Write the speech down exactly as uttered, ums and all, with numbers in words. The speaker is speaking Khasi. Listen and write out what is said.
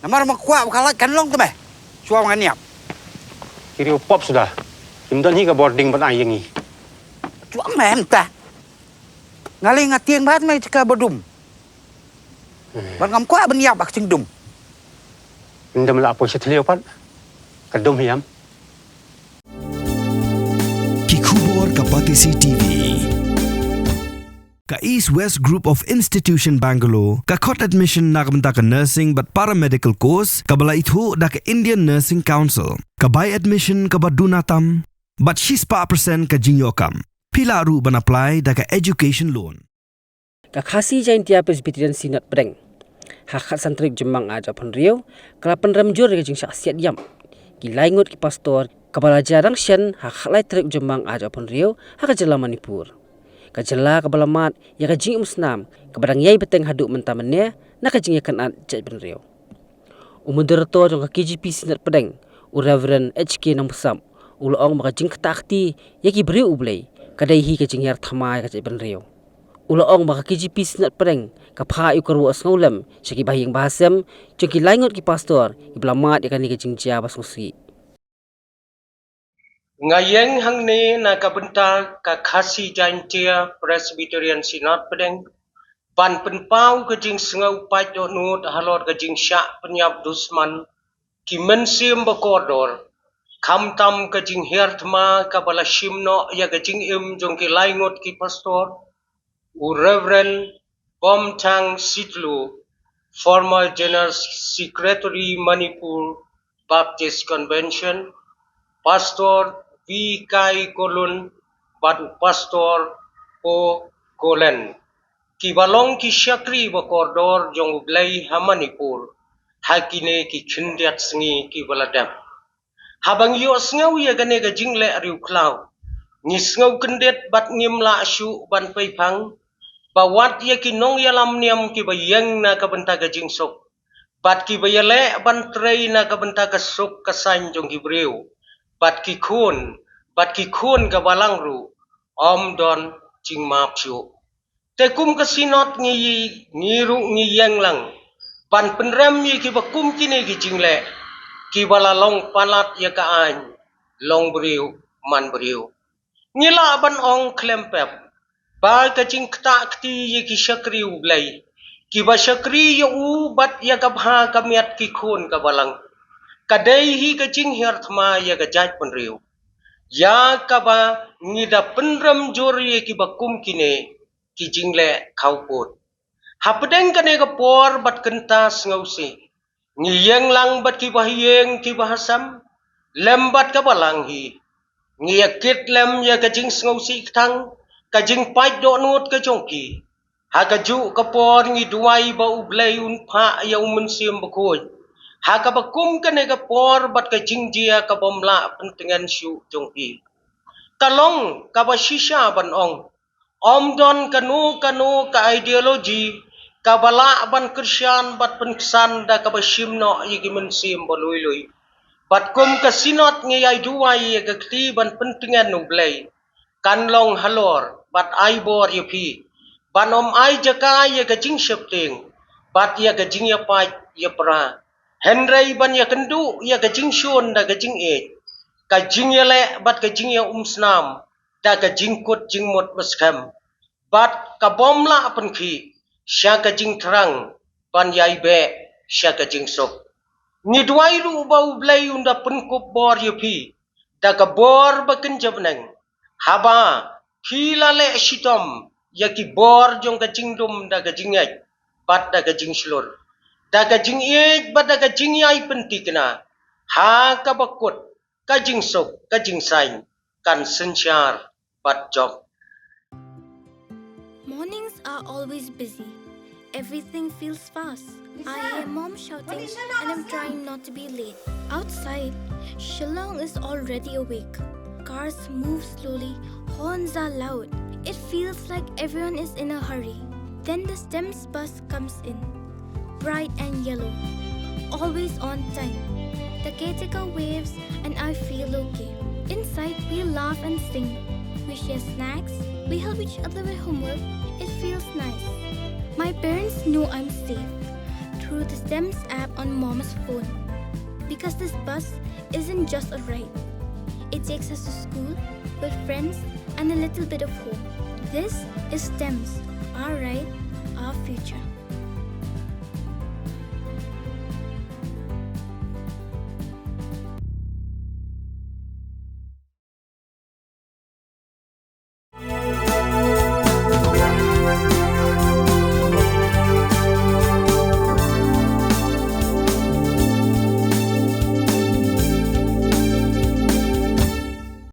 Namar ma kwah ba ka lait kan long te me. Shuwa ngan ïap. Ki riew pop suda. Kim don hi ka bording ban ai ïa ngi. Chuang me mynta. Nga lei nga tieng bad me ka ba dum. Bad ngam kwah ban ïap bad ka jingdum. Ndem la poi sha thliew pat. Ka dum hiam. Ki khubor ka Batesi T V. Ka East West Group of Institution Bangalore ka khot admission na ka bynta ka nursing bad paramedical course kaba la ithuh da ka Indian Nursing Council. Ka bai admission kaba duna tam bad shispah percent ka jingïoh kam. Phi lah ruh ban apply da ka education loan. Ka Khasi Jaintia Presbyterian Synod Pdeng ha khatsan tarik Jymmang arhajar arphew hynriew ka la pynrem jur ïa ka jingshah siat ïap ki lai ngut ki pastor kaba la jia dang shen ha khatlai tarik Jymmang arhajar arphew hynriew ha ka jylla Manipur. Ka jylla kaba la mad ïa ka jingumsnam kaba dang ïai bteng haduh mynta mynne na ka jingïakynad jaitbynriew. U Moderator jong ka K J P Synod Pdeng, u Reverend H K Nongbsap, u la ong ba ka jingktah kti ïa ki briew U Blei ka dei hi ka jinghiar thma ïa ka jaitbynriew. U la ong ba ka K J P Synod Pdeng ka phah ïa u kyrwoh sngewlem sha ki bahaïing bahasem jong ki lai ngut ki pastor kiba la mad ïa kane ka jingjia ba sngewsih. Nga ïeng hangne na ka bynta ka Khasi Jaintia Presbyterian Synod Pdeng ban pynpaw ka jingsngew paid dohnud halor ka jingshah pynïap dusman ki mynsiem ba kordor, khamtam ka jinghiar thma kaba la shim noh ïa ka jingim jong ki lai ngut ki pastor, u Reverend Bomthang Sitlu, former General Secretary Manipur Baptist Convention, Pastor V Kai Kolun bad u Pastor O Golen, kiba long ki shakri ba kordor jong U Blei ha Manipur ha kine ki khyndiat sngi kiba la dep. Haba ngi ïohsngew ïa kane ka jingleh riewkhlaw, ngi sngew kyndit bad ngim lah shuh ban peiphang ba wat ïa ki nongïalam niam kiba ïeng na ka bynta ka jingsuk bad kiba ïaleh ban trei na ka bynta ka suk ka saiñ jong ki briew bad ki khun bad ki khun ka balang ruh, ym don jingmap shuh. Te kum ka Synod ngi, ngi ruh ngi ïeng lang ban pynrem ïa kiba kum kine ki jingleh kiba la long palat ïa ka aiñ long briew man briew. Ngi lah ban ong khlem pep ba ka jingktah kti ïa ki shakri U Blei kiba shakri ïa u bad ïa ka bha ka miat ki khun ka balang ka dei hi ka jinghiar thma ïa ka jaitbynriew, ïa kaba ngi da pynrem jur ïa kiba kum kine ki jingleh khawpud. Hapdeng kane ka por bad kynta sngewsih, ngi ïeng lang bad ki bahaïing ki bahasem lem bad ka balang hi. Ngi ïa kit lem ïa ka jingsngewsih kthang, ka jingpait dohnud ka jong ki. Ha kajuh ka por ngi duwai ba U Blei un phah ïa U Mynsiem Bakhuid ha kaba kum kane ka por bad ka jingjia ka bym lah pyntngen shuh jong ki. Ka long kaba shisha ban ong, ym don kano kano ka ideology kaba lah ban kyrshan bad pynksan da kaba shim noh ïa ki mynsiem ba lui lui. Bad kum ka Synod ngi ïai duwai ïa ka kti ban pyntngen U Blei kan long halor bad ai bor ïa phi ban ym ai jaka ïa ka jingsheptieng bad ïa ka jingïapait ïapra, hynrei ban ïakynduh ïa ka jingshun da ka jingïeit, ka jingïaleh bad ka jingïaumsnam da ka jingkut jingmut baskhem bad ka bym lah pynkhih sha ka jingthrang ban ïai beh sha ka jingsuk. Ngi duwai ruh ba U Blei un da pynkup bor ïa phi da ka bor ba kynja bneng, haba phi la leh shitom ïa ki bor jong ka jingdum da ka jingngeit bad da ka jingshlur, da ka jingïeit bad da ka jingïai pynthikna, ha kaba kut ka jingsuk ka jingsaiñ kan synshar bad jop. Mornings are always busy. Everything feels fast. I hear mom shouting and I'm trying not to be late. Outside, Shillong is already awake. Cars move slowly, horns are loud. It feels like everyone is in a hurry. Then the STEMS bus comes in. Bright and yellow. Always on time. The caretaker waves and I feel okay. Inside, we laugh and sing. We share snacks. We help each other with homework. It feels nice. My parents know I'm safe. through the STEMS app on Mom's phone. Because this bus isn't just a ride, it takes us to school, with friends, and a little bit of home. This is STEMS, our ride, our future.